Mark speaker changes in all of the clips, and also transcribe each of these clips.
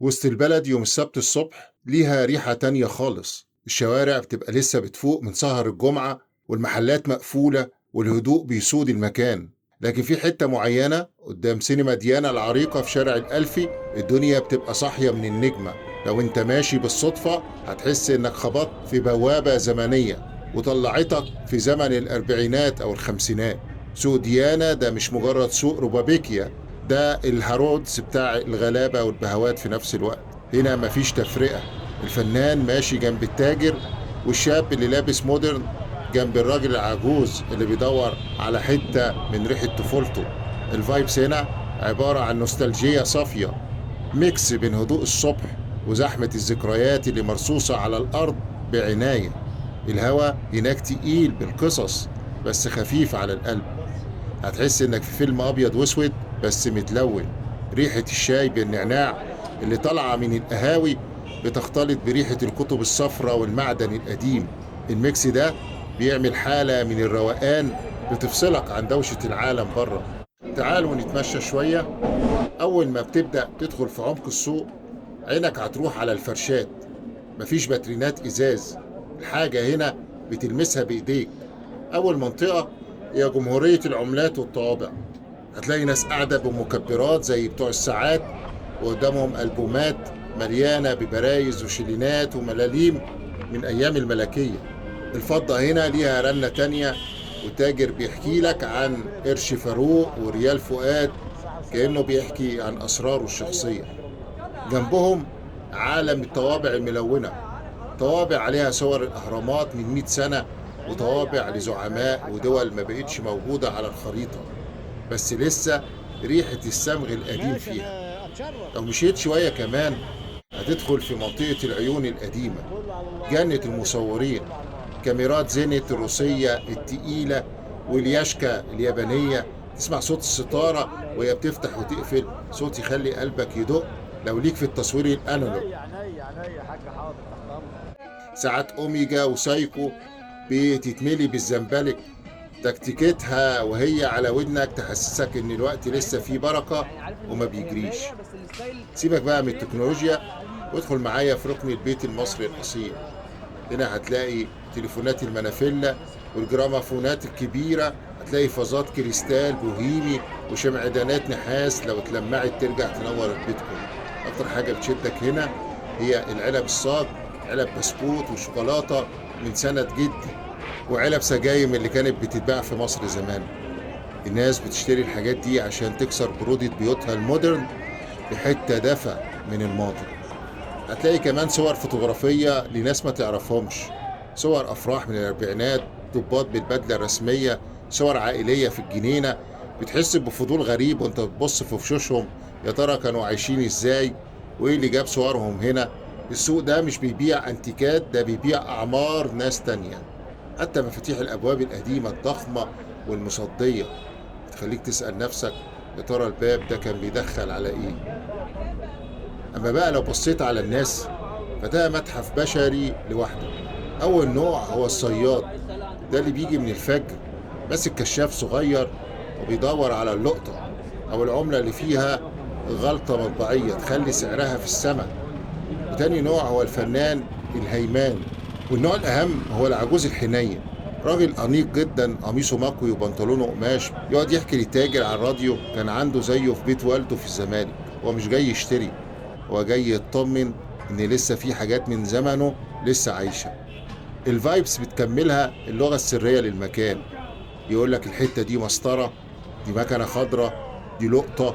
Speaker 1: وسط البلد يوم السبت الصبح ليها ريحة تانية خالص. الشوارع بتبقى لسه بتفوق من سهر الجمعة، والمحلات مقفولة، والهدوء بيسود المكان. لكن في حتة معينة قدام سينما ديانا العريقة في شارع الألفي، الدنيا بتبقى صاحية من النجمة. لو انت ماشي بالصدفة هتحس انك خبطت في بوابة زمنية وطلعتك في زمن الأربعينات أو الخمسينات. سوق ديانا ده مش مجرد سوق روبابيكيا، ده الهارودز بتاع الغلابة والبهوات في نفس الوقت. هنا مفيش تفرقة، الفنان ماشي جنب التاجر، والشاب اللي لابس modern جنب الراجل العجوز اللي بيدور على حتة من ريحة طفولته. ال vibes هنا عبارة عن نوستالجية صافية، mix بين هدوء الصبح وزحمة الذكريات اللي مرصوصة على الأرض بعناية. الهوا هناك تقيل بالقصص بس خفيف على القلب. هتحس انك في فيلم أبيض واسود بس متلون. ريحة الشاي بالنعناع اللي طالعة من القهاوي بتختلط بريحة الكتب الصفراء والمعدن القديم. ال mix ده بيعمل حالة من الروقان بتفصلك عن دوشة العالم بره. تعالوا نتمشى شوية. أول ما بتبدأ تدخل في عمق السوق عينك هتروح على الفرشات. مفيش باترينات إزاز، الحاجة هنا بتلمسها بإيديك. أول منطقة هي جمهورية العملات والطوابع. هتلاقي ناس قاعدة بمكبرات زي بتوع الساعات، وقدامهم ألبومات مليانة ببرايز وشلينات وملاليم من أيام الملكية. الفضة هنا ليها رنة تانية، وتاجر بيحكي لك عن قرش فاروق وريال فؤاد كأنه بيحكي عن أسراره الشخصية. جنبهم عالم الطوابع الملونة، طوابع عليها صور الأهرامات من 100 سنة، وطوابع لزعماء ودول ما بقتش موجودة على الخريطة، بس لسه ريحة الصمغ القديم فيها. لو مشيت شوية كمان هتدخل في منطقة العيون القديمة، جنة المصورين. كاميرات زينت الروسية التقيلة والياشكا اليابانية، تسمع صوت الستارة وهي بتفتح وتقفل، صوت يخلي قلبك يدق لو ليك في التصوير ال analog. ساعات أوميجا وسايكو بتتملي بالزنبلك، تكتيكتها وهي على ودنك تحسسك ان الوقت لسه فيه بركة وما بيجريش. سيبك بقى من التكنولوجيا وادخل معايا في ركن البيت المصري الأصيل. هنا هتلاقي تليفونات المنافلة والجرامافونات الكبيرة، هتلاقي فازات كريستال بوهيمي وشمعدانات نحاس لو اتلمعت ترجع تنور البيت كله. أكتر حاجة بتشدك هنا هي العلب الصاج، علب بسكوت وشوكولاتة من سنة جدي، وعلب سجايم اللي كانت بتتباع في مصر زمان. الناس بتشتري الحاجات دي عشان تكسر برودة بيوتها ال modern بحتة دفا من الماضي. هتلاقي كمان صور فوتوغرافية لناس ما تعرفهمش، صور أفراح من الأربعينات، ضباط بالبدلة الرسمية، صور عائلية في الجنينة. بتحس بفضول غريب وانت بتبص في وشوشهم، يا ترى كانوا عايشين ازاي وايه اللي جاب صورهم هنا. السوق ده مش بيبيع انتيكات، ده بيبيع أعمار ناس تانية. حتى مفاتيح الأبواب القديمة الضخمة والمصدية بتخليك تسأل نفسك يا ترى الباب ده كان بيدخل على ايه. أما بقى لو بصيت على الناس فده متحف بشري لوحده. أول نوع هو الصياد، ده اللي بيجي من الفجر ماسك كشاف صغير وبيدور على اللقطة أو العملة اللي فيها غلطة مطبعية تخلي سعرها في السماء. وتاني نوع هو الفنان الهيمان، والنوع الأهم هو العجوز الحنين، راجل أنيق جدا، قميصه مكوي وبنطلونه قماش، يقعد يحكي للتاجر على الراديو كان عنده زيه في بيت والده في الزمالك. هو مش جاي يشتري، هو جاي يطمن إن لسه في حاجات من زمنه لسه عايشة. ال vibes بتكملها اللغة السرية للمكان، يقولك الحتة دي مسطرة، دي مكنة خضرة، دي لقطة.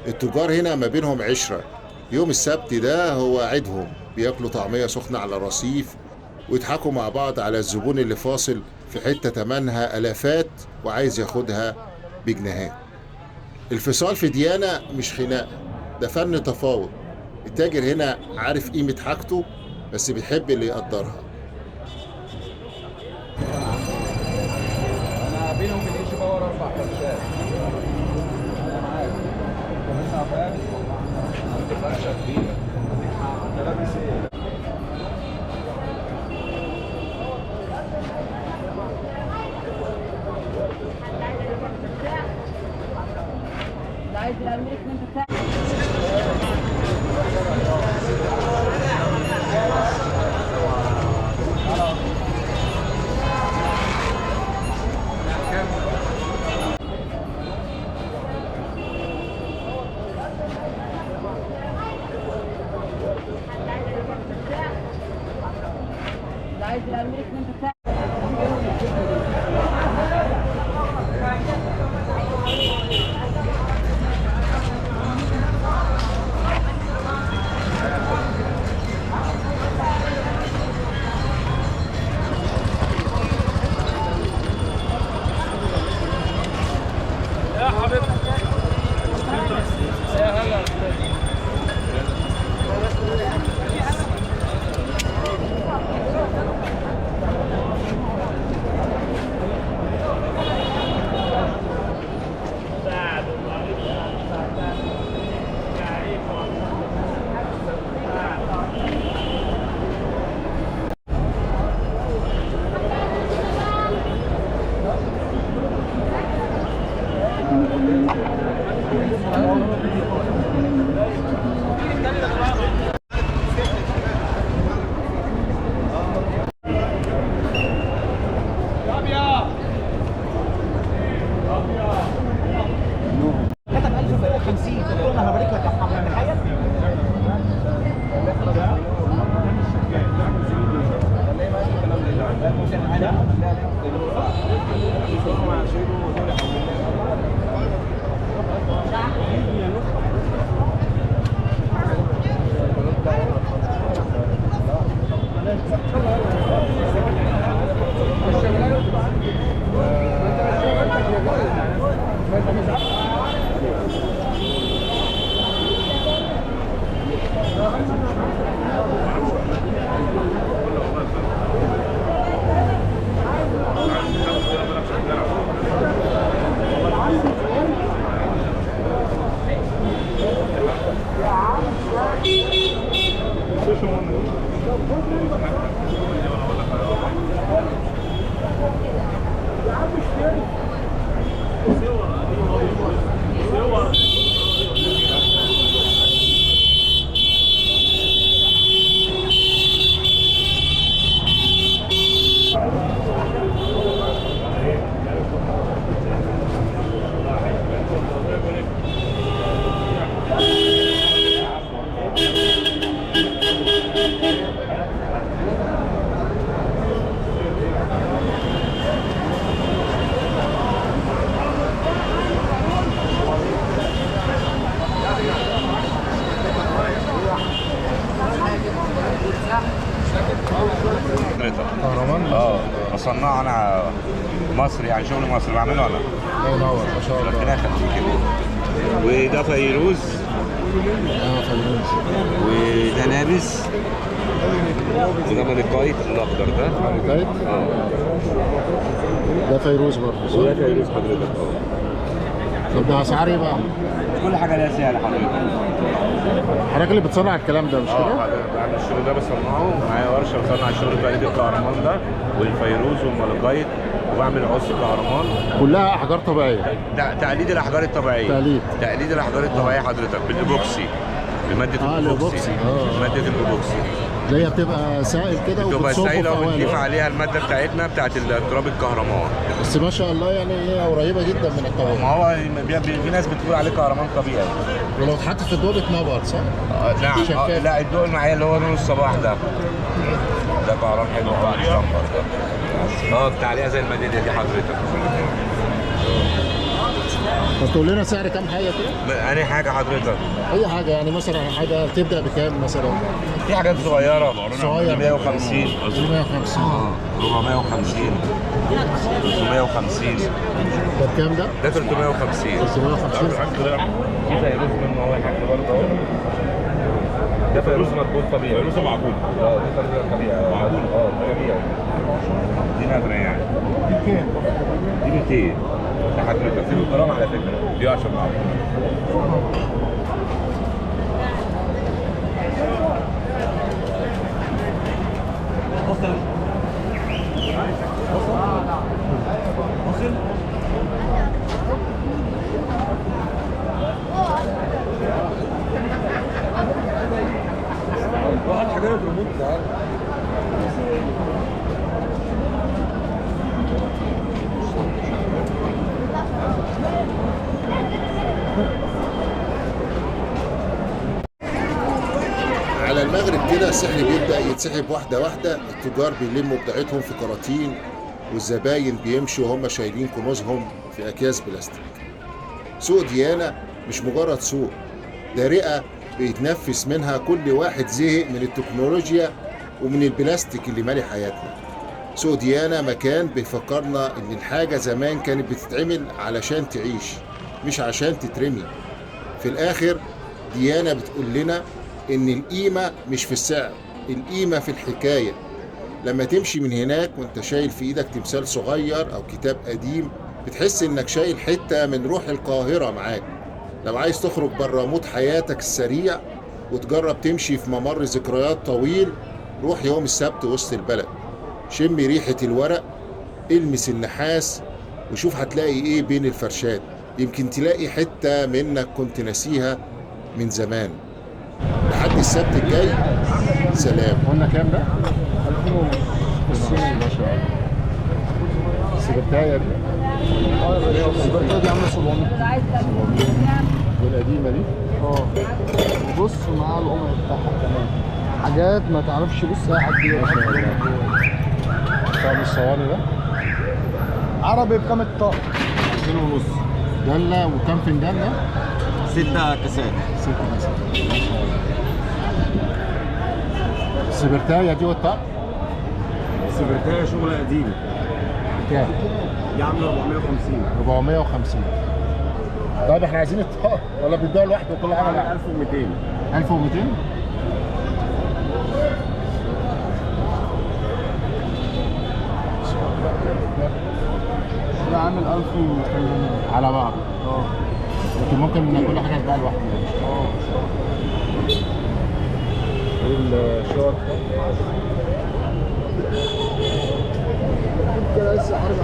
Speaker 1: التجار هنا ما بينهم عشرة. يوم السبت ده هو عيدهم، بياكلوا طعمية سخنة على الرصيف ويضحكوا مع بعض على الزبون اللي فاصل في حتة تمنها ألافات وعايز ياخدها بجنيهات. الفصال في ديانة مش خناقة، ده فن تفاوض. التاجر هنا عارف قيمة حاجته بس بيحب اللي يقدرها.
Speaker 2: أنا بينهم الإيش باور 4 فرشات. أنا معاك. عندي فرشة كبيرة. أنت لابس إيه؟
Speaker 3: عايز الامريكان بتاعك. عايز الامريكان بتاع.
Speaker 2: يا حبيبتي يا هلا.
Speaker 4: كتب 1150. قلنا هبارك لك يا محمد، تخيل.
Speaker 1: كهرمان.
Speaker 5: اه بصنعه انا مصري، يعني شغل مصري بعمله انا.
Speaker 1: الله ينور، ما شاء الله.
Speaker 5: ربنا يخليك يا بيه. وده فيروز.
Speaker 1: اه فيروز.
Speaker 5: وده لابس. وده ماليكايت الاخضر ده.
Speaker 1: ماليكايت؟
Speaker 5: اه.
Speaker 1: ده فيروز برضه صح؟
Speaker 5: وده فيروز حضرتك. اه.
Speaker 1: طب ده اسعار ايه بقى؟
Speaker 5: كل حاجة ليها سعر حضرتك.
Speaker 1: حضرتك اللي بتصنع الكلام ده مش كده؟
Speaker 5: اه بعمل الشغل ده، بصنعه معايا ورشه، بصنع الشغل بتاع الكهرمان ده والفيروز والماليكايت، وبعمل عص كهرمان.
Speaker 1: كلها احجار طبيعية.
Speaker 5: تقليد الاحجار الطبيعية. تقليد الاحجار الطبيعية حضرتك بالايبوكسي، بمادة الايبوكسي. مادة الايبوكسي
Speaker 1: اللي هي بتبقى سائل كده،
Speaker 5: بتبقى سايله وبنضيف عليها المادة بتاعتنا بتاعت التراب الكهرمان.
Speaker 1: بس ما شاء الله يعني هي قريبه جدا من الطبيعي.
Speaker 5: ما هو في ناس بتقول عليه كهرمان طبيعي.
Speaker 1: ولو اتحط في الضوء بتنور صح؟
Speaker 5: نعم. لا الضوء معايا اللي هو نور الصباح ده. ده كهرمان حلو بتاع الشمبر ده. اه بتعليقه زي الميداليه دي حضرتك.
Speaker 1: طب تقول لنا سعر كام حاجة كده؟
Speaker 5: أنهي حاجة حضرتك؟
Speaker 1: اي حاجة يعني، مثلا حاجة تبدا بكام مثلا؟
Speaker 5: في حاجات صغيرة.
Speaker 1: صغيرة
Speaker 5: 150.
Speaker 1: 150.
Speaker 5: 450. 350.
Speaker 1: ده بكام ده؟
Speaker 5: ده 350.
Speaker 1: 350.
Speaker 5: في فيروز منه اهو يا حاج برضه اهو. ده فيروز مدبوط طبيعي.
Speaker 6: فيروز معجون.
Speaker 5: اه دي فيروز طبيعي.
Speaker 6: معجون.
Speaker 5: اه طبيعي. دي نادرة يعني.
Speaker 1: دي بكام؟
Speaker 5: دي 200 لحضرتك، دي بالجرام على فكرة.
Speaker 6: دي عشان معجون.
Speaker 2: واحد حاجات ريموت تعالى.
Speaker 1: على المغرب كده السحر بيبدأ يتسحب واحدة واحدة. التجار بيلموا بضاعتهم في كراتين، والزباين بيمشوا وهم شايلين كنوزهم في أكياس بلاستيك. سوق ديانا مش مجرد سوق، ده رئة بيتنفس منها كل واحد زهق من التكنولوجيا ومن البلاستيك اللي مالي حياتنا. سوق ديانا مكان بيفكرنا إن الحاجة زمان كانت بتتعمل علشان تعيش، مش عشان تترمي. في الآخر ديانا بتقول لنا إن القيمة مش في السعر، القيمة في الحكاية. لما تمشي من هناك وانت شايل في ايدك تمثال صغير أو كتاب قديم، بتحس إنك شايل حتة من روح القاهرة معاك. لو عايز تخرج برا mood حياتك السريع وتجرب تمشي في ممر ذكريات طويل، روح يوم السبت وسط البلد، شم ريحة الورق، المس النحاس، وشوف هتلاقي ايه بين الفرشات. يمكن تلاقي حتة منك كنت ناسيها من زمان. لحد السبت الجاي، سلام.
Speaker 3: قلنا كام ده؟ 2500. ما شاء الله. السبرتاية دي؟
Speaker 2: السبرتاية دي عاملة 700.
Speaker 3: 700. والقديمة دي؟
Speaker 2: اه. بص مع القمع بتاعها كمان. حاجات ما تعرفش. بص يا حد.
Speaker 3: ما شاء الله. طب الصواني ده؟
Speaker 2: عربي بكام الطقم؟
Speaker 3: 2.5. دلة. وكام فنجان ده؟
Speaker 5: 6 كاسات.
Speaker 3: 6 كاسات. ما شاء الله. السبرتاية دي والطقم؟
Speaker 5: السبرتاية شغل قديم.
Speaker 3: كام؟
Speaker 5: دي عاملة 450.
Speaker 3: 450. طيب احنا عايزين الطقم ولا بيتباع لوحده وكل حاجة؟
Speaker 5: عاملة 1200.
Speaker 3: 1200؟
Speaker 2: ده عامل 1800
Speaker 3: على بعض.
Speaker 2: اه.
Speaker 3: لكن ممكن كل حاجة تتباع لوحدها.
Speaker 2: اه.
Speaker 3: ايه الشوك ده؟
Speaker 2: كده لسه عارف.